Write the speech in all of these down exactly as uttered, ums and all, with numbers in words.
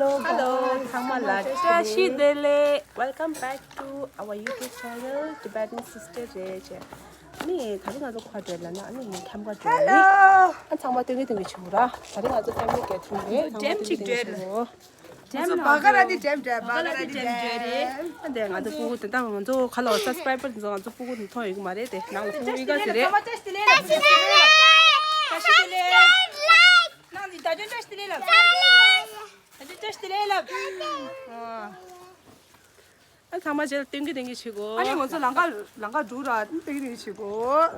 Hello, ཚང་མ་ལ་བཀྲ་ཤིས་བདེ་ལེགས། Welcome back to our YouTube channel, Tibetan Sister རེད་ཅེ། ནི་ད་རིང་ང་ཚོ་ག་པར་འགྲོ་ལབ་ན་ཨ་ནི་ངའི་ཁྱམས་ཁར་འགྲོ་ནི། ཨ་ཚང་མ་སྟོན་གི་སྟོན་གི་བྱེད་དགོས་ར། ད་རིང་ང་ཚོ་family gathering རེད། ཚང་མ་སྟོན་གི་སྟོན་གི་བྱེད་དགོས། ང་ཚོ་བྷ་ག་ར་ཏི་ཌེམ་འགྲོ། བྷ་ག་ར་ཏི་ཌེམ་འགྲོ་རེད། ཨ་འདས་ང་ཚོ་སྤུ་གུ་དེ་དག་ང་ཚོ་ག་ལ་subscriber དེ་ཚོ་ང་ཚོ་སྤུ་གུ་དེ་མཐོང་ཡོད་ཀྱི་མ་རེད་དེ། ནང་ལ་སྤུ་གུ་ཡོད་ག་ཟེར་རེད། བཀྲ་ཤིས་བདེ་ལེགས། བཀྲ་ཤིས་བདེ་ལེགས། ནང་འདི་ད་ཅོ་བཀྲ་ཤིས་བདེ་ལེགས་ལབ། ད་ཅོ་བཀྲ་ཤིས་བདེ་ལེགས་ལབ། ཨ། ཨ་ཚང་མ་རྗེས་ལ་སྟོན་གི་སྟོན་གི་བྱེད་དགོས། ཨ་ནི་ང་ཚོ་ལམ་ཁ་ལམ་ཁ་འགྲོ་ར་སྟོན་གི་སྟོན་གི་བྱེད་དགོས།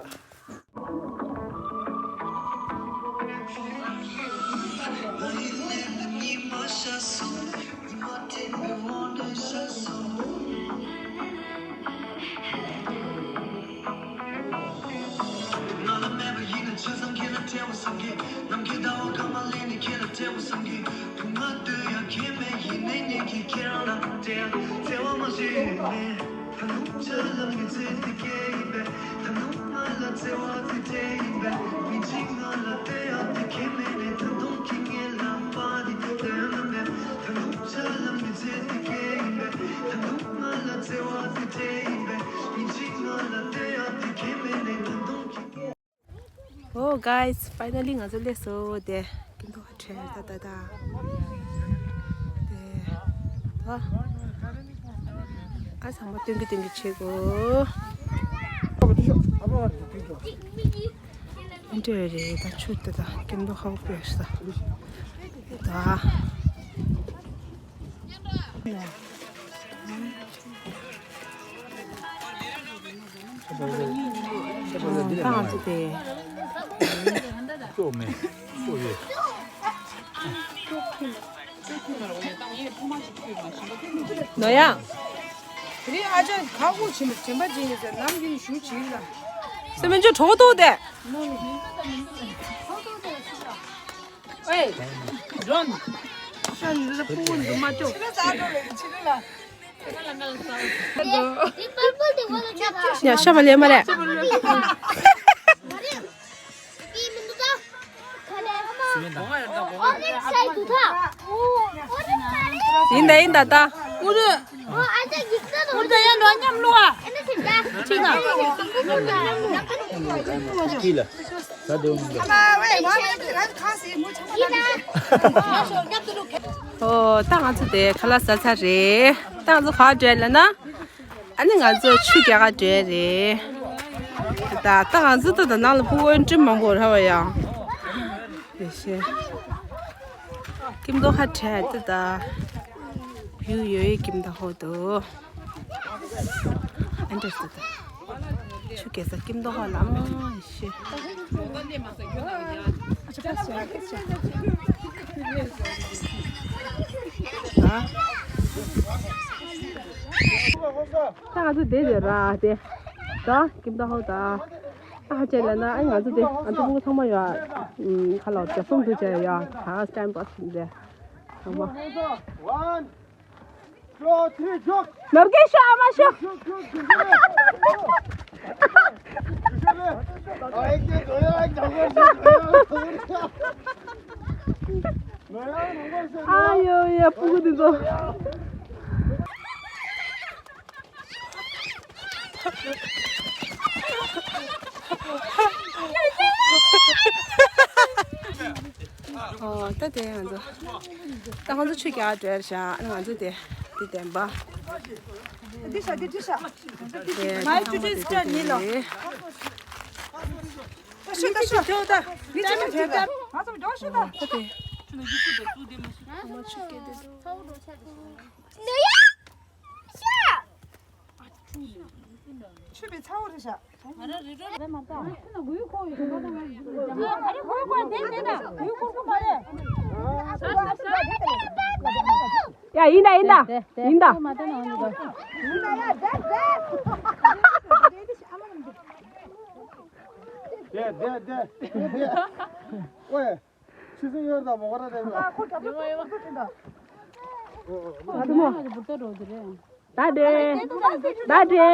ང་ལ་མེད་པ་ཡིན་ན་ཆ་ཚང་ཁྱེད་ལ་སྤྲད་པ་བསམ་གི། ནམ་མཁའི་ཟླ་བ་སྐར་མ་ལེན་ནས་ཁྱེད་ལ་སྤྲད་པ་བསམ་གི། བུ་ང་ལྟོས་ཡ་ཁྱེད་མེད་ཡིན་ནའི་ཉིད་ཀྱིས་ཁྱེད་རང་ལ་སྤྲད་ཡ་བརྩེ་བ་མ་བྱེད་མེད། ད་དུང་ཆ་ལམ་གྱི་ཚེ་འདི་སྐྱེ་ཡིན་པས། ད་དུང་ང་ལ་བརྩེ་བ་དེ་སྤྲད་ཡིན་པས། མི་གཅིག་ང་ལ་ལྟོས་ཡ་དེ་ཁྱེད་མེད་ནས། ད་དུང་ཁྱེད་ངའི་ལག་པ་འདི་སྟོན་ན་མེད། ད་དུང་ཆ་ལམ་གྱི་ཚེ་འདི་སྐྱེ་ཡིན་པས། ད་དུང་ང་ལ་བརྩེ་བ་དེ་སྤྲད་ཡིན་པས། མི་གཅིག་ང་ལ་ལྟོས་ཡ་དེ་ཁྱེད་མེད་ནས། ད་དུང་ཁྱེད། Oh guys, finally ང་ཚོ་སླེབས་སོང་དེ། ཀུན་ཏུ་ཧ་ཁྲེ་ད་ད་ད། དེ། ད། ཨ་ཚང་མ་སྟོན་གི་སྟོན་གི་བྱེད་དགོས། འདྲ་རེད་ད་ཆུ་དེ་ད་ཀུན་ཏུ་ཧ་པེ་ས། ད། ནོ་ཡ། དེ་རིང་ཨ་ཅག་ག་གུ་ཕྱིན་པ་དྲན་པ་བརྗེད་ཡོད་ཟེར་ནམ་རྒྱུན་ཞུ་བྱིན་ལ། སེམས་མེད་ཅོ་གྲོགས་ཏོ་དེ། ཨེ། ཇོན། ཤ་འདི་ལ་ཕུ་བོ་འདི་མ་ཅོ། ཡ་ཤ་མ་ལེ་མ་ལེ། ཡིན་ད་ཡིན་ད་ད། ཨུ་རུ། ཨུ་རུ་ད་ཡ་འགྲོ་མཉམ་ལོ་ཨ། ཁྱི་ལ། ད་དེ་འོང་། ཨོ་ད་ང་ཚོ་དེ་ཁ་ལག་ཟ་ཚར་རེད། ད་ང་ཚོ་ག་བར་ལ་ན། ཨ་ནི་ང་ཚོ་ཆུ་རྒྱག་ག་འགྲོ་རེད། ད་ད་ང་ཚོ་ད་ད་ནང་ལ་ཕུ་བོ་འདྲི་མང་པོ་ར་བ་ཡ། ཡེ་ཤེ། ཀིམ་དོ་ཧ་ཁྲེ་ཏི་ད། བིའུ་ཡོད་ཡོད་ཀིམ་དོ་ཧོ་དོ། ཨན་ཏྲེ་སི་ཏི་ད། ཆུ་རྒྱག་ས་ཀིམ་དོ་ཧོ་ལ་མ་ཡེ་ཤེ། ད་ང་ཚོ་དེ་དེ་ར་དེ། ད་ཀིམ་དོ་ཧོ་ད། ཨ་ཧ་ཅེ་ལ་ན་ཨ་ང་ཚོ་དེ་ང་ཚོ་ཕྲུ་གུ་ཚང་མ་ཡོད། ཨ་ཁ་ལོ་རྒྱ་སྲུང་དུ་བྱས་ཡོད། ད་ཊའིམ་པཱ་སི་བྱེད་འདྲ། ཚང་མ། One, two, three, jump. ནོར་གེ་ཤོ་ཨ་མ་ཤོ། Jump, jump, jump, jump. ཨ་ཡོ་ཡ་ཕྲུ་གུ་འདི་ཚོ། ཨོ་ད་དེ་ང་ཚོ་ད་ང་ཚོ་ཆུ་རྒྱག་འགྲོ་ཡ་ཤག་ང་ཚོ་དེ་དེ་བདེན་པ། འདི་ཤག་འདི་འདི་ཤག་མའི་ཊུ་ཌེ་སི་ཊར་ནི་ལོ། ད་ཤོག་ད་ཤོག་ད་མི་ཅི་མི་ཐེ་ད་ང་ཚོ་འགྲོ་ཤོག་ད། ད་དེ་ང་ཚོ་ཆུ་རྒྱག་དེ། ཆུ་བའི་ཚ་བོ་རེད་ཤག་ཡ་ཡིན་ད་ཡིན་ད་ཡིན་ད། དེ་དེ་དེ། ཨོའེ། ཆུ་ཚན་ཡོད་དང་མོ་ག་ར་རེད་ལ། ད་དེ་མོ། ད་དེ། ད་དེ།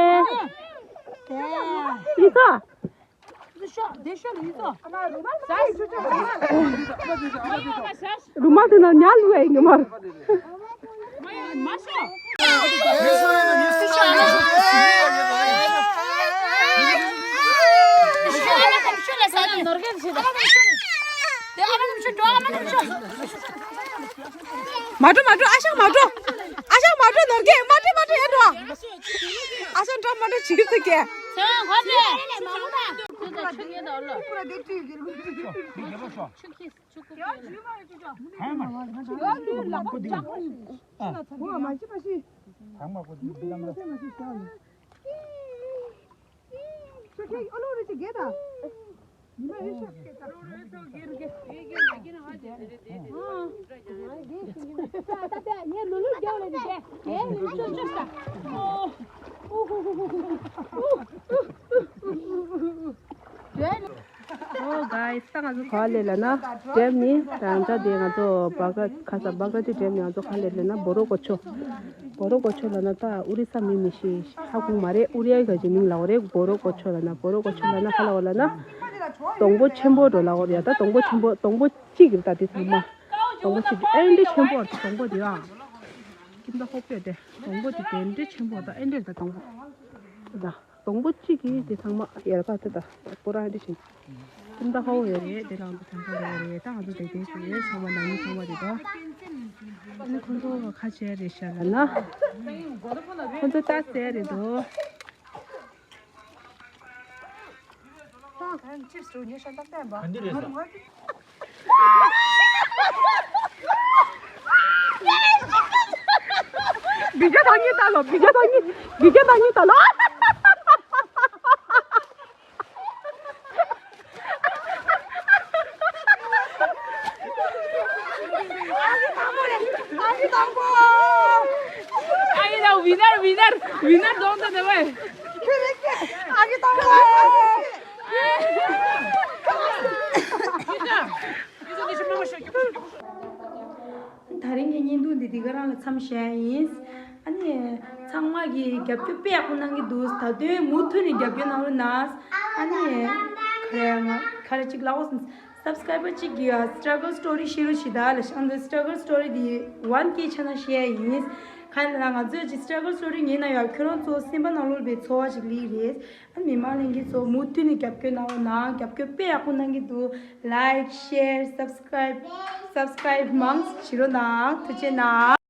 ཡིན་ད། རུ་མ་དེ་ན་ཉལ་བའི་ངེས་མར། མ་འགྲོ་མ་འགྲོ། ཨ་ཞང་མ་འགྲོ། ཨ་ཞང་མ་འགྲོ། ནོར་རྒྱས་མ་འགྲོ། མ་འགྲོ། ཡར་འགྲོ། ཨ་ཞང་འགྲོ། མ་འགྲོ། བྱིར་ཐུག་གས། ཨོ་གྷའི་སི། ད་ང་ཚོ་ག་པར་སླེབས་ལབ་ན། འགྲེམས་ནི་ད་ལྟ་དེ་ང་ཚོ་བ་ག་ཁ་ས་བ་ག་ཏི་འགྲེམས་ནི། ང་ཚོ་ག་པར་སླེབས་ལབ་ན་བོ་རོ་གོ་ཆོ། བོ་རོ་གོ་ཆོ་ལབ་ན་ད་ཨོ་རི་ས་མི་མི་ཤེས། ཧ་གོ་མ་རེད། ཨོ་རི་ཡའི་ག་ཅིག་མིང་ལབ་པ་རེད། བོ་རོ་གོ་ཆོ་ལབ་ན། བོ་རོ་གོ་ཆོ་ལབ་ན་ག་ལབ་པ་ལབ་ན། སྡོང་པོ་ཆེན་པོ་འགྲོ་ལབ་པ་རེད། ད་སྡོང་པོ་ཆེན་པོ། སྡོང་པོ་གཅིག་རེད། ད་དེ་ཚང་མ་སྡོང་པོ་གཅིག་ཨེ་འདྲ་ཆེན་པོ། སྡོང་པོ་དེ་ཨ། ཁྱིམ་ད་ཧོ་པེ་དེ་སྡོང་པོ་དེ་དེ་འདྲ་ཆེན་པོ། ད་ཨེ་འདྲ། ད་སྡོང་པོ་ད། སྡོང་པོ་གཅིག་གིས་དེ་ཚང་མ་ཡལ་ག་དེ་དང་པོ་རང་དེ་བཞིན། ཁྱིམ་ད་ཧོ་ཡོད་རེད། དེ་རང་དུ་ཐང་ཐང་རེད་རེད། ད་ང་ཚོ་དེ་དེ་ཞིག་ཡོད། ཚང་མ་ནང་མི་ཚང་མ་རེད་དོ། ཨ་ནི་ཁོང་ཚོ་ཁ་ཆེ་རེད་ཤག་ལབ་ན། ཁོང་ཚོ་ལྟ་ཟེར་རེད་དོ། བི་ཇ་ཐང་ཉིད་ལྟ་ལོ། བི་ཇ་ཐང་ཉིད། བི་ཇ་ཐང་ཉིད་ལྟ་ལོ། ཨ་ཡེ་ད། ཝི་ནར། ཝི་ནར། ཝི་ནར་གདོང་དེ་ནས་བས། ད་རིང་གི་བརྙན་ཐུང་འདི་འདི་ག་རང་ལ་མཚམས་བཞག་ཡིན། ཨ་ནི་ཚང་མ་གིས་རྒྱབ་སྐྱོར་དཔེ་ཡག་པོ་གནང་གི་འདུག་ད་དུང་མུ་མཐུད་ནས་རྒྱབ་སྐྱོར་གནང་རོགས་གནང་། ཨ་ནི་ག་རེ་ང་ག་རེ་གཅིག་ལབ་དགོས་སམ། སབ་སི་ཀ་རའི་བར་གཅིག་གིས་ཡ་སི་ཊྲ་གལ་སི་ཊོ་རི་བཤད་རོགས་བྱེད་ད་ལབ་ཤག་ཨ་ནི་སི་ཊྲ་གལ་སི་ཊོ་རི་འདི་ཝན་ཀེ་ཆགས་ན་བཤད་ཡིན། ག་རེ་ལབ་ན་ང་ཚོས་ཀྱི་སི་ཊྲ་གལ་སི་ཊོ་རི་ཉན་ན་ཡང་ཁྱོད་རང་ཚོ་སེམས་པ་ནང་ལོགས་པའི་ཚོར་བ་ཞིག་སླེབས་རེད། ཨ་མི་མང་ལྷན་རྒྱས་ཚོ་མུ་མཐུད་ནས་རྒྱབ་སྐྱོར་གནང་རོགས་གནང་། རྒྱབ་སྐྱོར་དཔེ་ཡག་པོ་གནང་གི་འདུག་ལའིཀ། ཤེར། སབ་སི་ཀ་རའིབ། སབ་སི་ཀ་རའིབ་མང་བྱེད་རོགས་གནང་། ཐུགས་རྗེ་གནང་།